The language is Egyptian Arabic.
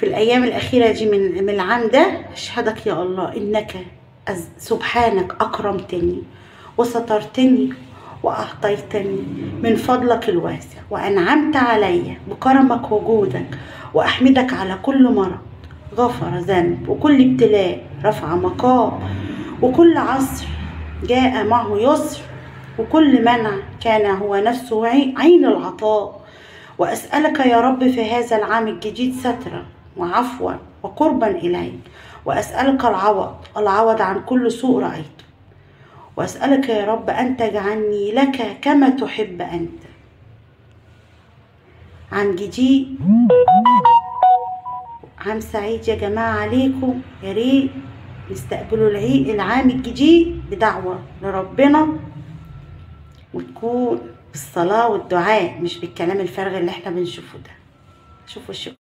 في الأيام الأخيرة دي من العام ده، أشهدك يا الله إنك سبحانك أكرمتني وسترتني وأعطيتني من فضلك الواسع، وأنعمت علي بكرمك وجودك، وأحمدك على كل مرض غفر ذنب، وكل ابتلاء رفع مقام، وكل عصر جاء معه يسر، وكل منع كان هو نفسه عين العطاء. وأسألك يا رب في هذا العام الجديد سترا وعفوا وقربا إليك، وأسألك العوض عن كل سوء رأيته، وأسألك يا رب أن تجعلني لك كما تحب أنت. عام جديد، عام سعيد يا جماعة عليكم. يا ريت نستقبلوا العام الجديد بدعوة لربنا، وتكون بالصلاة والدعاء، مش بالكلام الفارغ اللي احنا بنشوفه ده. شوفوا الشكر.